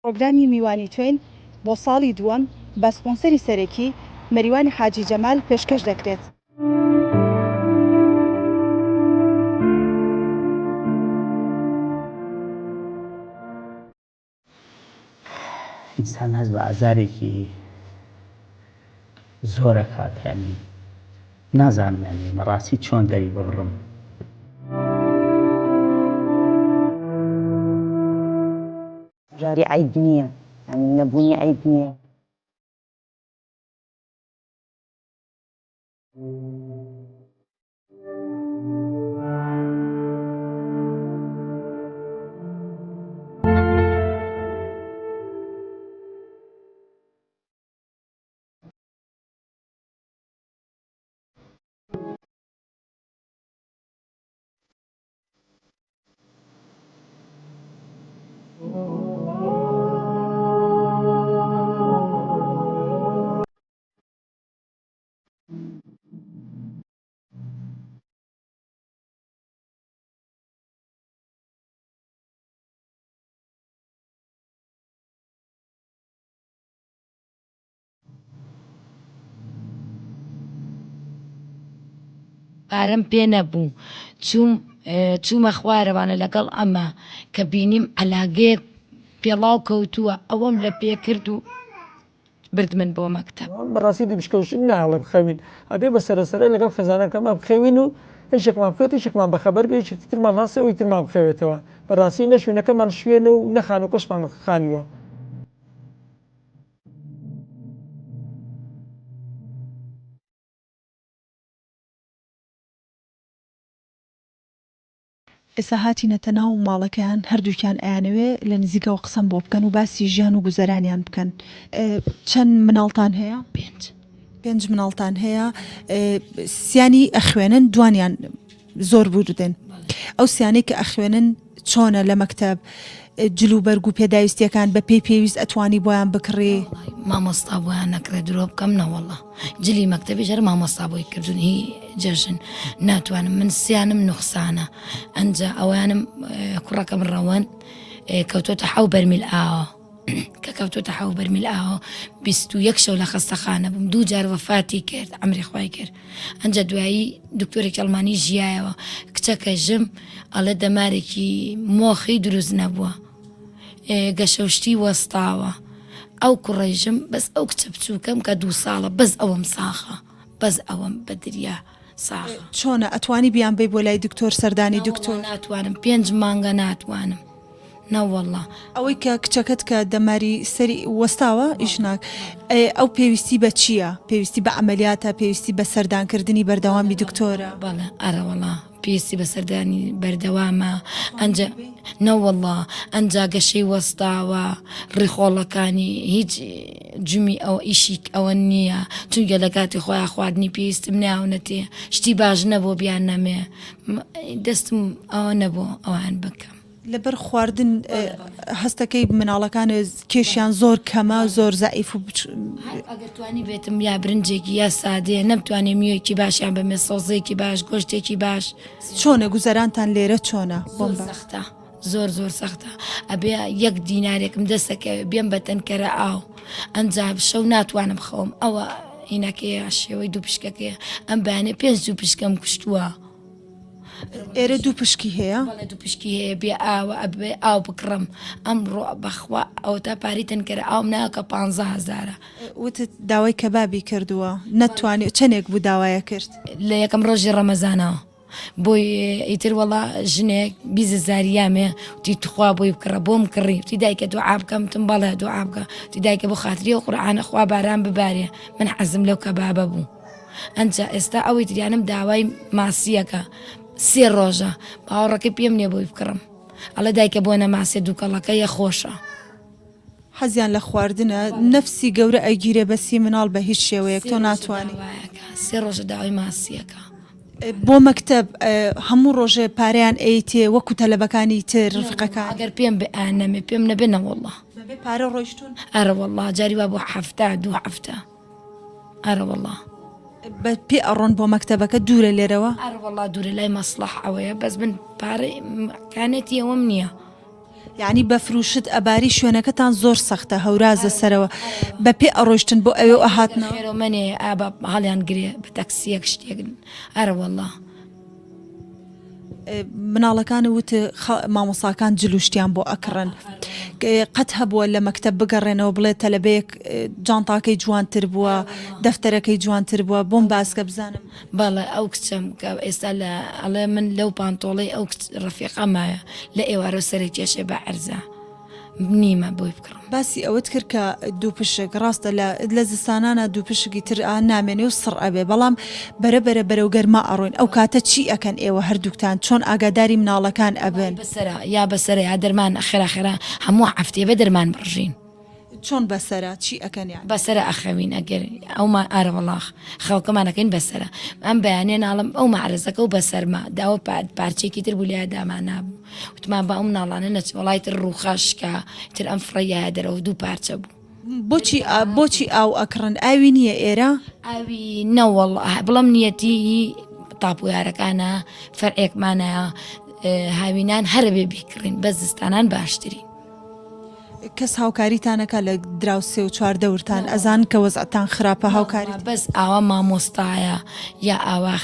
پڕۆگرامی میوانی تۆین بۆ ساڵی دووەم بە سپۆنسەری سەرەکی مەریوانی حاجی جەمال پێشکەش دەکرێت. ئینسان هەست بە ئازارێکی زۆر ئەکات یانی نازانم یانی بەڕاستی چۆن دەری ببڕم. جاری عەیب نییە یانی نەبوونی عەیب نییە. پارەم پێ نەبوو چووم چوومە خوارەوانە لەگەڵ ئەمە کە بینیم عەلاگەیەک پێڵاو کەوتووە ئەوەم لە پێ کرد و بردمن بۆ مەکتەب. بەڕاستی دووپشکەوشن نایەڵێ بخەوین ئەبێ بە سەرە سەرە لەگەڵ خێزانەکەمان بخەوین و یەکێکمان بخەوێت یەکێکمان بەخەبەر بێ یەکێکی ترمان هەڵسێ ئەوی ترمان بخەوێتەوە بەڕاستی نە شوێنەکەمان شوێنە و نە خانووکەشمان خانووە. ئێستا هاتینەتە ناو ماڵەکەیان هەردووکیان ئەیانەوێ لە نزیکەوە قسەم بۆ بکەن و باسی ژیان و گوزەرانیان بکەن. چەند مناڵتان هەیە؟ پێنج. پێنج مناڵتان هەیە سیانی ئەخوێنن دوانیان زۆر بوردن ئەو سیانەی کە ئەخوێنن چۆنە لە مەکتەب جل و بەرگ و پێداویستیەکان بە پێی پێویست ئەتوانی بۆیان بکڕی؟ مامۆستا بۆیان نەکڕێ درۆ بکەم نەوەڵا جلی مەکتەبیش هەر مامۆستا بۆی کردوون هی جەژن ناتوانم من سیانم نوخسانە ئەنجا ئەوانم کوڕەکەم ڕەوەن کەوتۆتە حەو بەرمیل ئاوە کە کەوتۆتە حەو بەرمیل ئاوە 21 شەو لە خەستەخانە بووم دوو جار وەفاتی کرد ئەمری خوای کرد ئەنجا دوایی دکتۆرێکی ئەڵمانی ژیایەوە کچەکە ژم ئەڵێ دەمارێکی مۆخی دروست نەبووە گەشەوشتی وەستاوە ئەو کوڕەیژم بەس ئەو کچە بچووکەم کە دوو ساڵە بەس ئەوەم ساخە بەس ئەوەم بە دریا ساخە. چۆنە ئەتوانی بیان بەی بۆ لای دکتۆر سەردانی دکتۆر؟ نەوەڵا ناتوانم پێنج مانگە ناتوانم نەوەڵا. ئەوەی کە کچەکەت کە دەماری سەری وەستاوە ئیش ناک ئەو پێویستی بە چییە؟ پێویستی بە عەمەلیاتە پێویستی بە سەردان کردنی بەردەوامی دکتۆرە؟ بەڵێ ئەرەوەڵا پێویستی بە سەردانی بەردەوامە ئەنجا نەوەڵا ئەنجا گەشەی وەستاوە ڕیخۆڵەکانی هیچ جمی ئەوە ئیشی ئەوە نییە چونکە لە کاتی خۆیان خواردنی پێویستم ناونەتێ شتی باش نەبوو بیان نەمێ دەستم ئەوە نەبوو ئەوان بکەم. لەبەر خواردن هەستەکەی مناڵەکان کێشیان زۆر کەمە زۆر زەعیف و بچ. ئەگەر توانی بێتم یا برنجێکی یا سادەیە نەمتوانێ میوەیەکی باشیان بەمێ سەوزەیەکی باش گۆشتێکی باش. چۆنە گوزەرانتان لێرە چۆنە؟ زۆر سەختە زۆر زۆر سەختە ئەبێ یەک دینارێکم دەسەکەوێ بێم بە تەنکەرە ئاو ئەنجا شەو ناتوانم خەوم ئەوە هینەکەیە شێوەی دوو پشکەکەیە ئەم بەیانێ پێنج دوو پشکەم کوشتووە. ئێرە دوو پشکی هەیە؟ بەڵێ دوو پشکی هەیە بێ ئاوە ئەبێ ئاو بکڕم ئەمڕۆ بەخوا ئەوەتا پارەی تەنکەرە ئاوم ناوە کە پانزە هەزارە. وتت داوای کەبابی کردووە نەتتوانی چەنێک بوو داوایە کرد؟ لە یەکەم ڕۆژی ڕەمەزانەوە بۆی ئیتر وەڵا ژنێک بیست هەزاری یامێ وتی توخوا بۆی بکڕە بۆم کڕی وتی دایکە دوعا بکەم وتم بەڵێ دوعا بکە وتی دایکە بۆ خاتری ئەو قورئانە خوا باران ببارێ من حەزم لەو کەبابە بوو. ئەنجا ئێستا ئەوەی تریانم داوای ماسیەکە سێ ڕۆژە باوەڕەکەی پێم نییە بۆی بکڕم ئەڵێ دایکە بۆ نەماسیە دووکەڵەکە یە خۆشە. حەزیان لە خواردنە نەفسی گەورە ئەگیرێ بەسی مناڵ بە هیچ شێوەیەک تۆ ناتوانی. سێ ڕۆژە داوای ماسیەکە. بۆ مەکتەب هەموو ڕۆژێ پارەیان ئەیتێ وەکو تەلەبەکانی تر ڕفیقەکان. ئەگەر پێم بێ نەمێ پێم نەبێ نەوەڵا. بەبێ پارە ڕۆیشتوون؟ ئەرەوەڵا جاری وا بۆ هەفتە دوو هەفتە. ئەرەوەڵا. بە پێ ئەڕۆن بۆ مەکتەبەکە دوورە لێرەوە؟ ئەرەوەڵا دوورە لای مەسڵەح ئەوەیە بەس من پارەی کانێتی ئەوەم نییە. یانی بەفر و شت ئەباری شوێنەکەتان زۆر سەختە هەورازە سەرەوە بە پێ ئەڕۆیشتن بۆ ئەوێ و ئەهاتنەوە؟ خێرەو مەنێ ئا بە هەڵیان گرێ بە تەکسیەک شتێک ئەرەوەڵا. مناڵەکان وت مامۆساکان جل و شتیان بۆ ئەکڕن قەت هەبووە لە مەکتەب بگەڕێنەوە بڵێ تەلەبەیەک جانتاکەی جوانتر بووە دەفتەرەکەی جوانتر بووە بۆم باسکە بزانم. بەڵێ ئەو کچەم کە ئێستا لە ئەڵێ من لەو پانتۆڵەی ئەو کچ ڕەفیقەمایە لە ئێوارەو سەرێ کێشێ بە عەرزە نیمە بۆی بکڕم. باسی ئەوەت کرد کە دووپشک، ڕاستە لە لە زستانانا دووپشکی تر ئا نامێنێ و سڕ ئەبێ بەڵام بەرە بەرە بەرەو گەرما ئەڕۆین ئەو کاتە چی ئەکەن ئێوە هەردووکتان چۆن ئاگاداری مناڵەکان ئەبن؟ بەسەرە یا بەسەرە یا دەرمان خێرا خێرا هەموو هەفتەیە بە دەرمان بڕژین. چۆن بەسەرە چی ئەکەن یانی؟ بەسەرە ئەخەوین ئەگەر ئەوما ئارەوەڵاخ خەوەکەمان ئەکەین بەسەرە ئەم بەیانیە ناڵم ئەو مەعرەزەکە و بەسەرما داوە پارچەیەکی تر بوو لێیا دامانابوو وتمان با ئەو مناڵانە نەچن وەڵای تر ڕووخا شکا تر ئەم فڕێیایە دەرەوە دوو پارچە بوو. بۆچی بۆچی ئاو ئەکڕن ئاوی نییە ئێرە؟ ئاوی نەوەڵا بڵێم نیەتی هی تاپۆیارەکانە فەرعێکمانە هاوینان هەرەبێ بیکڕین بەس زستانان باشترین. کەس هاوکاریتان ئەکا لە دراوسێ و چواردەورتان ئەزانن کە وەزعتان خراپە هاوکاریت. بەس ئاوا مامۆستایە یا ئاوا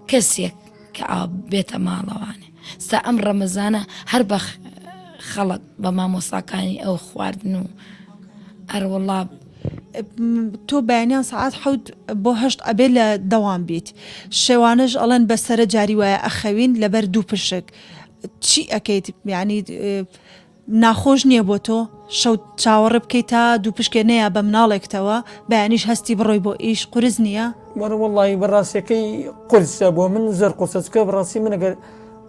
کەسێک کە ئاوا بێتە ماڵەوانێ سا ئەم ڕەمەزانە هەر بە خەڵک بە مامۆستاکانی ئەو خواردن و ئەروەڵا. تۆ بەیانیان سەعات حەوت بۆ هەشت ئەبێ لە دەوام بیت شێوانەش ئەڵێن بەسەرە جاری وایە ئەخەوین لەبەر دوو پشک چی ئەکەیت یانی ناخۆش نییە بۆ تۆ شەو چاوەڕێ بکەیت تا دووپشکێ نەیا بە مناڵێکتەوە بەیانیش هەستی بڕۆی بۆ ئیش قورس نییە؟ وەرە وەڵی بەڕاستەکەی قورسە بۆ من زۆر قورسە چکە بەڕاستی من ئەگەر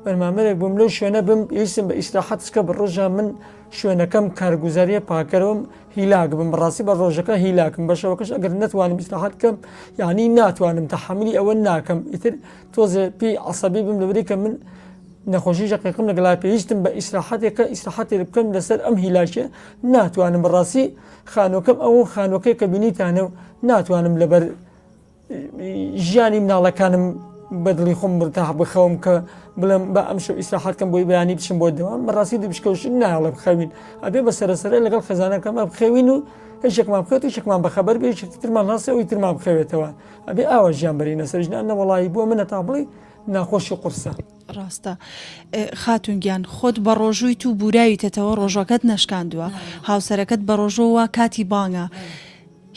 بەرمامەرێک بووم لەو شوێنە بم پێویستم بە ئیسراحەت چکە بە ڕۆژە من شوێنەکەم کارگوزاریە پاکەرەوەم هیلاک بم بەڕاستی بە ڕۆژەکە هیلاکم بە شەوەکەش ئەگەر نەتوانم ئیسراحەت بکەم یعنی ناتوانم تەحەملی ئەوە ناکەم ئیتر تۆزێ پێی عەسەبی بم لەبەری کە من نەخۆشی شەقیقم لەگەڵا پێویستم بە ئیسراحەتێکە ئیسراحەتێک بکەم لەسەر ئەم هیلاکیە ناتوانم بەڕاستی خانوەکەم ئەو خانوەکەی کە بینیتانە و ناتوانم لەبەر ژیانی مناڵەکانم بەدڵی خۆم مرتاح بخەوم کە بڵێم بە ئەم شەو ئیسراحەت کەم بۆی بەیانی بچم بۆ دەوام بەڕاستی دوو بشکەوش نایەڵێ بخەوین ئەبێ بە سەرەسەرە لەگەڵ خێزانەکەمە بخەوین و هیچێکمان بخێت هیچێکمان بەخەبەر بێ هیچێکی ترمان هەڵسێ ئەوی ترمان بخەوێتەوە ئەبێ ئاوا ژیان بەرینە سەر ژنان نەوەڵایی بۆ منە تا بڵێی ناخۆشی قورسە. ڕاستە خاتون گیان خۆت بەڕۆژوویت و بوراویتەتەوە ڕۆژوەکەت نەشکاندووە هاوسەرەکەت بەڕۆژووە وا کاتی بانگە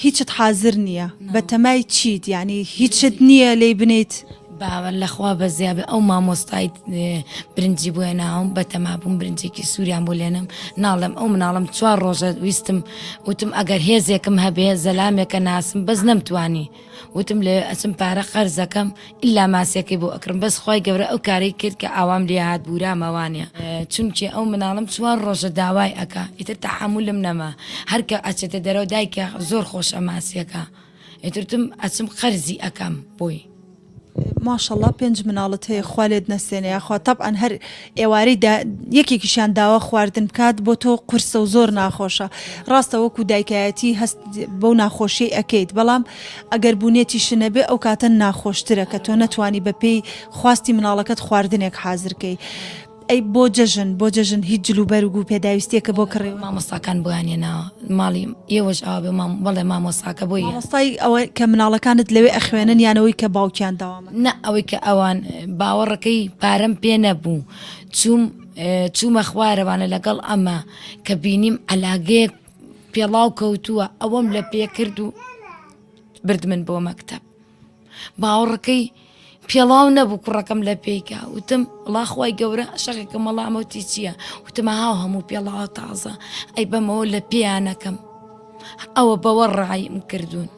هیچت حازر نییە بەتەمای چیت یانی هیچت نییە لێی بنێیت. باوەر لەخوا بەزیابێ ئەو مامۆستای برنجی بۆ هێناوم بەتەما بووم برنجێکی سووریان بۆ لێنم ناڵێم ئەو مناڵم چوار ڕۆژە ویستم وتم ئەگەر هێزێکم هەبێ زەلامێکە ناسم بەس نەمتوانی وتم لەوێ ئەچم پارە قەرزەکەم ئیلا ماسیەکەی بۆ ئەکڕم بەس خوای گەورە ئەو کارەی کرد کە ئاوام لێ هات بورامە وانە چونکێ ئەو مناڵم چوار ڕۆژە داوای ئەکا ئیتر تەحەمولم نەما هەر کە ئەچێتە دەرەوە دایکە زۆر خۆشە ماسیەکە ئیتر وتم ئەچم قەرزی ئەکەم بۆی. ماشەڵا پێنج مناڵت هەیە خوا لێت نەسێنێ یاخوا تەبعەن هەر ئێوارەی دا یەکێکیشیان داوا خواردن بکات بۆ تۆ قورسە و زۆر ناخۆشە ڕاستە وەکو دایکایەتی هەست بەو ناخۆشیەی ئەکەیت بەڵام ئەگەر بوونێتیش نەبێ ئەو کاتە ناخۆشترە کە تۆ نەتوانی بە پێی خواستی مناڵەکەت خواردنێک حازر کەی ئەی بۆ جەژن بۆ جەژن هیچ جل و بەرگ و پێداویستیەکە بۆ کڕیون؟ مامۆستاکان بۆیان هێناوە ماڵی ئێوەش ئاوا بێ مام بەڵێ مامۆستاکە بۆی مامۆستای ئەوە کە مناڵەکانت لەوێ ئەخوێنن یان ئەوەی کە باوکیان دەوامە؟ نا ئەوەی کە ئەوان باوەڕەکەی پارەم پێ نەبوو چووم چوومە خوارەوانە لەگەڵ ئەمە کە بینیم عەلاگەیەک پێڵاو کەوتووە ئەوەم لە پێ کرد و بردمن بۆ مەکتەب باوەڕەکەی پێڵاو نەبوو کوڕەکەم لە پێیکا وتم وڵا خوای گەورە شەقێکم وەڵامەوتی چییە وتم هاو هەموو پێڵاوە تازە ئەی بەمەوە لە پێیانەکەم ئەوە بەوە ڕایم کردوون.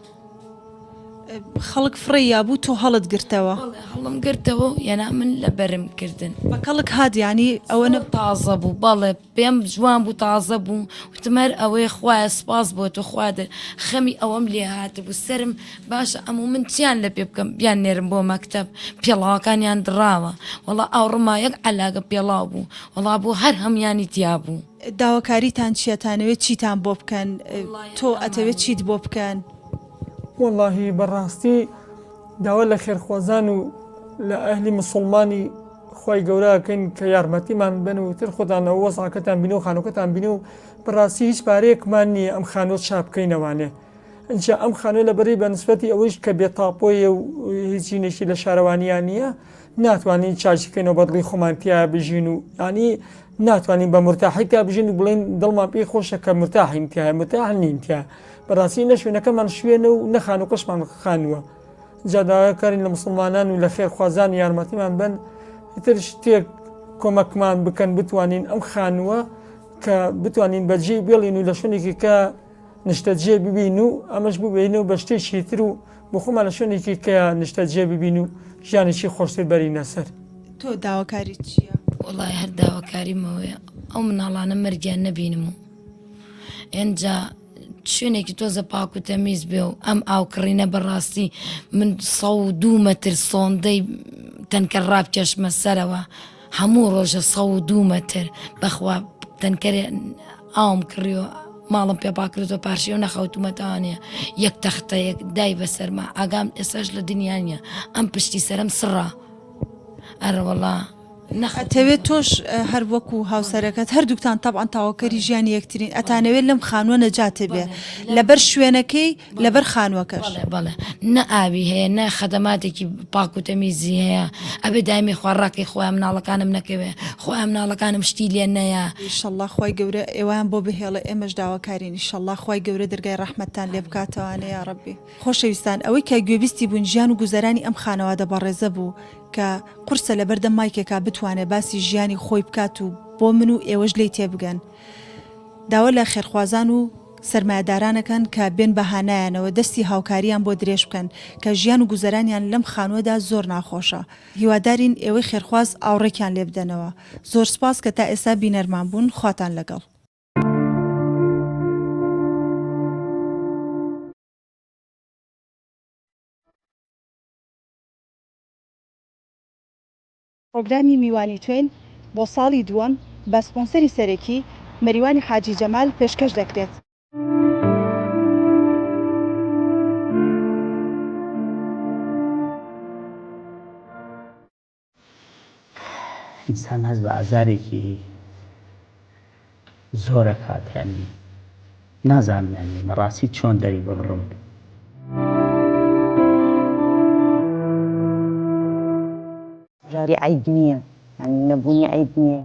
خەڵک فڕێی یابوو تۆ هەڵت گرتەوە؟ هەڵم گرتەوە و یەنا من لەبەرم کردن. بە کەڵک هات یانی ئەوە نە. تازە بوو بەڵێ پێم جوان بوو تازە بوو وتم هەر ئەوەیە خوایە سوپاس بۆ تۆ خوا دە خەمی ئەوەم لێ هاتبوو سەرم باشە ئەموو من چیان لە پێ بکەم بیان نێرم بۆ مەکتەب پێڵاوەکانیان دڕاوە وەڵا ئاوڕما یەک عەلاگە پێڵاو بوو وەڵا بۆ هەر هەموویانی تیا بوو. داواکاریتان چیە تانەوێت چیتان بۆ بکەن تۆ ئەتەوێت چیت بۆ بکەن؟ وەڵاهی بەڕاستی داوا لە خێرخوازان و لە ئەهلی مسوڵمانی. خوای گەورە ئەکەین کە یارمەتیمان بەن و تر خۆتان ئەو وەزعەکەتان بینی و خانووکەتان بینی و بەڕاستی هیچ پارەیەکمان نییە ئەم خانووە چاک بکەینەوانێ ئینجا ئەم خانووە لەبەری بە نسبەتی ئەوەیش کە بێ تاپۆیە و هیچ ژینێکی لە شارەوانیان نییە ناتوانین چاکی بکەینەوە بە دڵی خۆمان تیا بژین و ینی ناتوانین بە مرتاحی تیا بژین و بڵێن دڵمان پێی خۆشە کە مرتاحین تیا مرتاح نین تیا بەڕاستی نە شوێنەکەمان شوێنە و نە خانووکەشمان خانووە جا داواکارین لە مسلمانان و لە خێرخوازان یارمەتیمان بن ئیتر شتێک کۆمەکمان بکەن بتوانین ئەم خانووە کە بتوانین بەجێ بێڵین و لە شوێنێکی کە نیشتەجێ ببین و ئەمەش ببین و بە شتێکی تر و بۆ خۆمان لە شوێنێکی کە نیشتەجێ ببین و ژیانێکی خۆشتر بەرینە سەر. تۆ داواکاریت چییە؟ وەڵای هەر داواکاریم ئەوەیە ئەو مناڵانە مەرگیان نەبینم و ئێنجا شوێنێکی تۆزە پاک و تەمیز بێ و ئەم ئاوکڕینە بەڕاستی من 102 مەتر سۆندەی تەنکەر ڕابکێشمە سەرەوە هەموو ڕۆژە 102 مەتر بەخوا تەنکەرێ ئاوم کڕیوە ماڵم پێ پاکردەوە پارشێو نەخەوتومەتەوانە یەک تەختەیەک دای بەسەرما ئاگام ئێساش لە دنیا نییە ئەم پشتی سەرم سڕا ئەرەوەڵا ئەتەوێت تۆش هەر وەکو هاوسەرەکەت هەردووکتان تەبعەن تەواوکەری ژیانی یەکترین ئەتانەوێت لەم خانووە نەجاتت بێ لەبەر شوێنەکەی لەبەر خانووەکەش. بەڵێ بەڵێ نە ئاوی هەیە نە خەدەماتێکی پاک و تەمیزی هەیە ئەبێ دایمی خوا ڕاکەی خۆیان مناڵەکانم نەکەوێ خۆیان مناڵەکانم شتی لێ نەیە. ئیشەڵا خوای گەورە ئێوەیان بۆ بهێڵێ ئێمەش داواکارین ئیشەڵا خوای گەورە دەرگای ڕەحمەتتان لێ بکاتەوانێ یاڕەبی. خۆشەویستان ئەوەی کە گوێبیستی بووین ژیان و گوزەرانی ئەم خانەوادە بەڕێزە بوو کە قورسە لەبەردەم مایکێکا بتوانێ باسی ژیانی خۆی بکات و بۆ من و ئێوەش لێی تێبگەن داوا لە خێرخوازان و سەرمایەداران ئەکەن کە بێن بە هانایانەوە دەستی هاوکاریان بۆ درێژ بکەن کە ژیان و گوزەرانیان لەم خانووەدا زۆر ناخۆشە هیوادارین ئێوەی خێرخواز ئاوڕێکیان لێ بدەنەوە زۆر سوپاس کە تا ئێستا بینەرمان بوون خواتان لەگەڵ. پڕۆگرامی میوانی توێن بۆ ساڵی دووەم بە سپۆنسەری سەرەکی مەریوانی حاجی جەمال پێشکەش دەکرێت. ئینسان هەست بە ئازارێکی زۆر ئەکات یانی نازانم یانی بەڕاستی چۆن دەری ببڕم. جاری عەیب نییە یانی نەبوونی عەیب نییە.